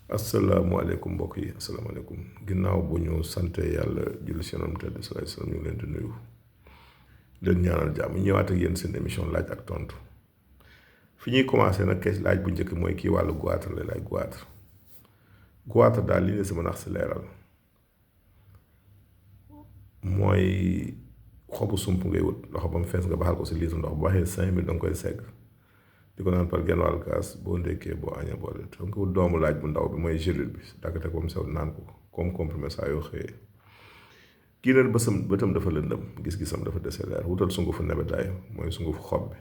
asalaamaaleykum mbokk yi asalaamaaleykum ginnaaw bu ñu sante yàlla julli si yonent tedd salaay salaam ñu ngi leen di nuyu leen ñaanal jàmm ñëwaat ak yéen seen émission laaj ak tontu fi ñuy commencé nag kees laaj bu njëkk mooy kii wàllu goitre la laaj goitre daal li ne si mën a si leeral mooy xobu sump ngay wut loxo ba mu fees nga baxal ko si litre ndox bu waxee 5 minutes da nga koy segg di ko naan par genn wàll kaas boo ndékkee boo añee boole te nga wut doomu laaj bu ndaw bi mooy gélule bi daggate ko mu sew naan ko comme comprimé saa yoo xëyee kii nag bëtam dafa lëndëm gis-gisam dafa dese leer wutal sungufu nebedaay mooy sungufu xob bi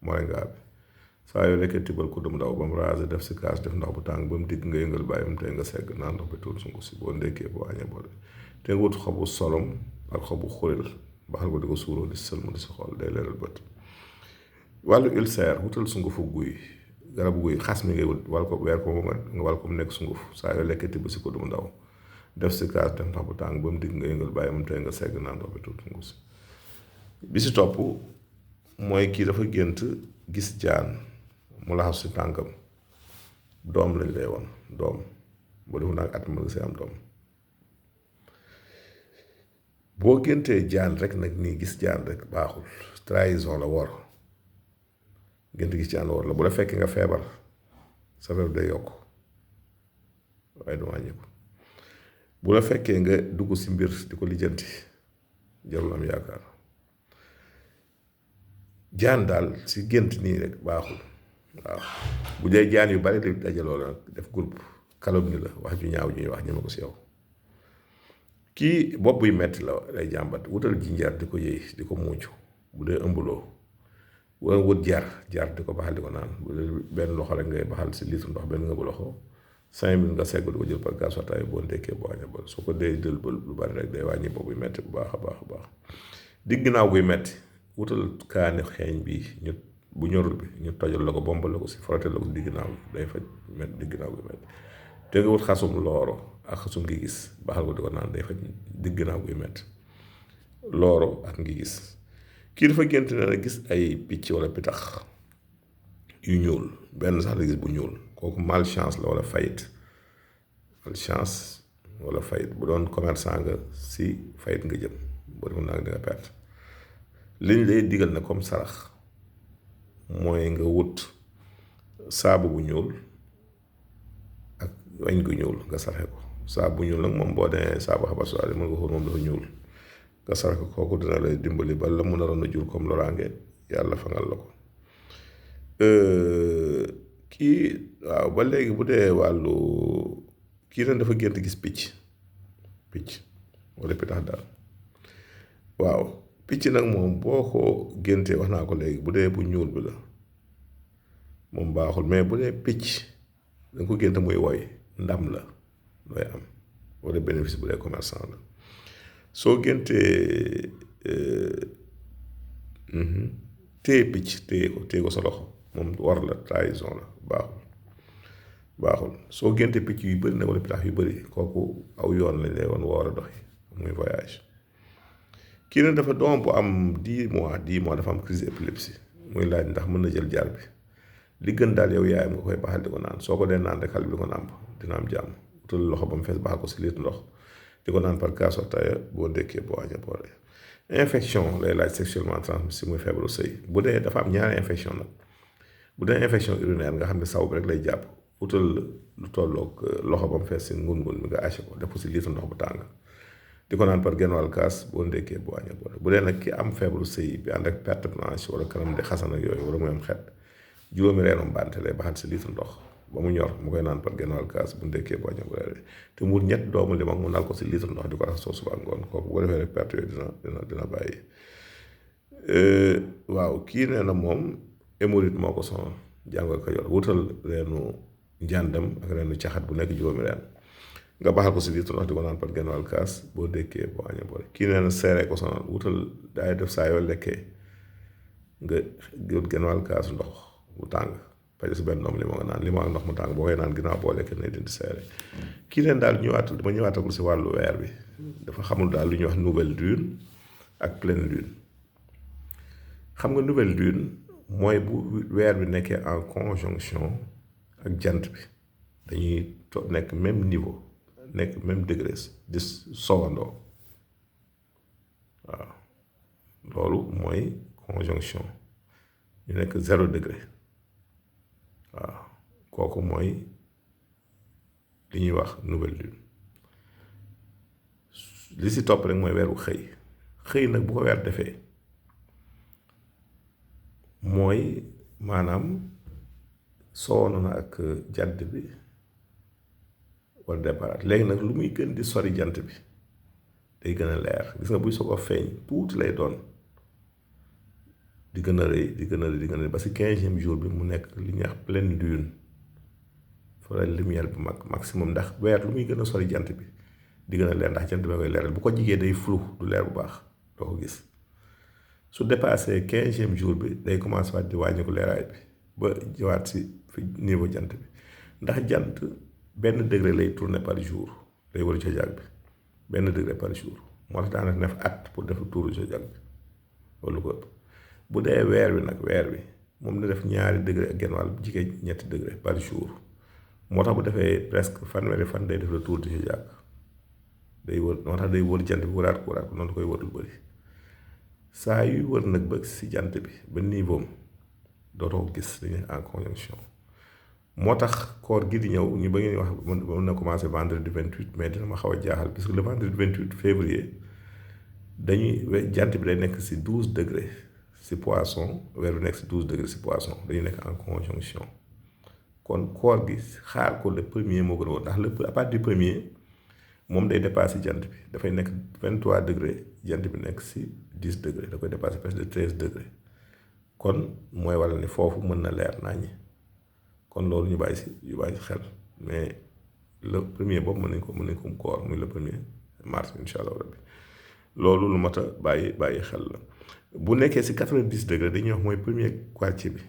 moringa bi saa yoo lekkee tibbal ko dum ndaw ba mu raase def si kaas def ndox bu tàng ba mu digg nga yëngal bàyyi mu tey nga segg naan ndox bi tuur sunguf si boo ndékkee boo añee boole te nga wut xobu solom ak xobu xuril baxal ko di ko suuroo di sëlmu di si xool day leeral bët wàllu ulcère wutal sungufu guy garabu guy xas mi ngay wut wal ko weer ko nga wal ko mu nekk sunguf saa yoo lekkee tibb si ko dum ndaw def si kaas def ndox bu tàng ba mu digg nga yëngal bàyyi mu tey nga segg naan ndox bi tuur sunguf si bi si topp mooy kii dafa gént gis jaan mu laxas si tànkam doom lañ lay woon doom boo defu naag at mën nga see am doom boo géntee jaan rek nag nii gis jaan rek baaxul trahison la wor gént gis jaan wor la bu la fekkee nga feebar sa feebar day yokk waaye du wàññiku bu la fekkee nga dugg si mbir di ko lijjanti jarul am yaakaar jaan daal si gént nii rek baaxul waaw bu dee jaan yu bari di dajaloo la nag def groupe calomnie la wax ju ñaaw ñuy wax ñeme ko si yow kii bopp buy metti la lay jàmbat wutal jinjar di ko yëy di ko muucu bu dee ëmbuloo wala wut jar di ko baxal di ko naan bu dee benn loxo rek ngay baxal si litre ndox benn nga bu loxo 5 minutes nga segg di ko jël par gaz wataay boo ndekkee boo aña ba soo ko dee jël ba lu bari rek day wàññi bopp buy metti bu baax a baax digg ginnaaw buy metti wutal kaani xeeñ bi ñu bu ñorul bi ñu tojal la ko bombal la ko si frotter la ko si digg ginnaaw day faj digg ginnaaw buy metti te nga wut xasum looro ak xasum ngi gis baxal ko di ko naan day faj digg ginnaaw buy metti looro ak ngi gis kii dafa gént ne na gis ay picc wala pitax yu ñuul benn sax la gis bu ñuul kooku malchance la wala fayit malchance wala fayit bu doon commerçant nga si fayit nga jëm boo defoon naa di nga perte liñ lay digal ne comme sarax mooy nga wut saabu bu ñuul ak wañ gu ñuul nga saraxe ko saabu bu ñuul nag moom boo demee saabu xabasuwaale mën nga xool moom dafa ñuul nga saraxe ko kooku dina lay dimbali ba la mu naroon a jur comme loraange yàlla fangal la ko kii waaw ba léegi bu dee wàllu kii nag dafa gént gis picc wala pitax daal waaw picc nag moom boo ko géntee wax naa ko léegi bu dee bu ñuul bi la moom baaxul mais bu dee picc da nga ko gént muy woy ndam la looy am wala bénéfice bu dee commerçant la soo géntee téye picc téye ko sa loxo moom war la trahison la baaxul soo géntee picc yu bëri nag wala pitax yu bëri kooku aw yoon lañ lay woon woo war a doxi muy voyage kii nag dafa doom bu am 10 mois dafa am crise épilepsie muy laaj ndax mën na jël jar bi li gën daal yow yaayam nga koy baxal di ko naan soo ko dee naan rek xale bi di ko nàmp dina am jàmm utal loxo ba mu fees baxal ko si litre ndox di ko naan par kaas ataaya boo ndekkee boo añee boole infection lay laaj sexuellement transmissible muy feebaru sëy bu dee dafa am ñaari infection nag bu dee infection urinaire nga xam ne saw bi rek lay jàpp utal lu tolloog loxo ba mu fees si ngun bi nga àcce ko def ko si litre ndox bu tàng di ko naan par genn wàll kaas boo ndekkee boo añee boole bu dee nag ki am feebaru sëy bi ànd ak perte blanche wala kanam di xasan ak yooyu wala muy am xet juróomi reenu mbante lay baxal si litre ndox ba mu ñor mu koy naan par genn wàll kaas bu ndekkee boo añee boole te mu ñett doomu limon mu nal ko si litre ndox di ko raxasoo suba ngoon kooku boo defee rek perte yooyu dina bàyyi waaw kii nee na moom hémorroïde moo ko sonal jàngal ko yor wutal reenu njàndam ak reenu caxat bu nekk juróomi reen nga baxal ko si litre ndox di ko naan par genn wàll kaas boo ndekkee boo añee boole kii nee na seeree ko sonal wutal daay def saa yoo lekkee nga jël genn wàll kaasu ndox bu tàng pare si benn doom li moo nga naan li moo ak ndox mu tàng boo koy naan ginnaaw boo lekkee ne dindi seere kii leen daal dama ñëwaatagul si wàllu weer bi dafa xamul daal lu ñuy wax nouvelle lune ak pleine lune xam nga nouvelle lune mooy bu weer bi nekkee en conjonction ak jant bi dañuy nekk même niveau nekk même degré di sowandoo waaw loolu mooy conjonction ñu nekk 0 degré waaw kooku mooy li ñuy wax nouvelle lune li si topp rek mooy weer wu xëy nag bu ko weer defee mooy maanaam soowoon na ak jant bi wala départ léegi nag lu muy gën di sori jant bi day gën a leer gis nga buy soog a feeñ tuuti lay doon di gën a rëy di gën a rëy di gën a rëy ba si 15e jour bi mu nekk li ñuy wax pleine lune fa la lumière bi maximum ndax weer lu muy gën a sori jant bi di gën a leer ndax jant bi koy leeral bu ko jigee day flou du leer bu baax doo ko gis su dépassé 15e jour bi day commencé waat di wàññi ko leeraay bi ba jëwaat si fi niveau jant bi ndax jant benn degré lay tourner par jour day wër zodiaque bi benn degré par jour moo tax daanaka def at pour def tour zodiaque bi wala ko ëpp bu dee weer wi nag weer wi moom na def 2 degré ak genn wàll jigéen 3 degré par jour moo tax bu defee presque fanweeri fan day def le tour du zodiaque day wër moo tax day wër jant bi wëraat ko noonu koy wër lu bëri saa yuy wër nag ba si jant bi ba niveau am dootoo ko gis dañuy en conjonction moo tax koor gi di ñëw ñu ba ngeen wax mën na commencé vendredi 28 mais dina ma xaw a jaaxal parce que le vendredi 28 février dañuy jant bi day nekk si 12 degré si poisson weer bi nekk si 12 degré si poisson dañuy nekk en conjonction kon koor gi xaar ko le premier moo gën a woon ndax le à partir du premier moom day dépassé jant bi dafay nekk 23 degré jant bi nekk si 10 degré da koy dépassé presque de 13 degré kon mooy waral ni foofu mën na leer naññi kon loolu ñu bàyyi si xel mais le premier boobu mën nañ ko koor muy le premier mars incha allah rabbi loolu lu mat a bàyyi xel la bu nekkee si 90 degré dañuy wax mooy premier quartier bi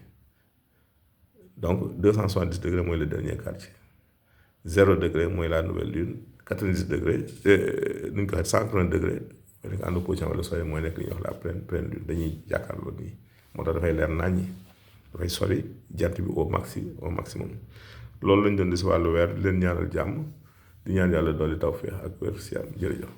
donc 270 degré mooy le dernier quartier 0 degré mooy la nouvelle lune 90 degré nu ñu ko waxee 180 degré mooy nekk en opposition wala soleil mooy nekk li ñuy wax la pleine lune dañuy jàkkaarloo nii moo tax dafay leer naññi dafay sori jant bi au maximum loolu lañ doon di si wàllu weer di leen ñaanal jàmm di ñaan yàlla dolli tawfeex ak wér si yàlla jërëjëf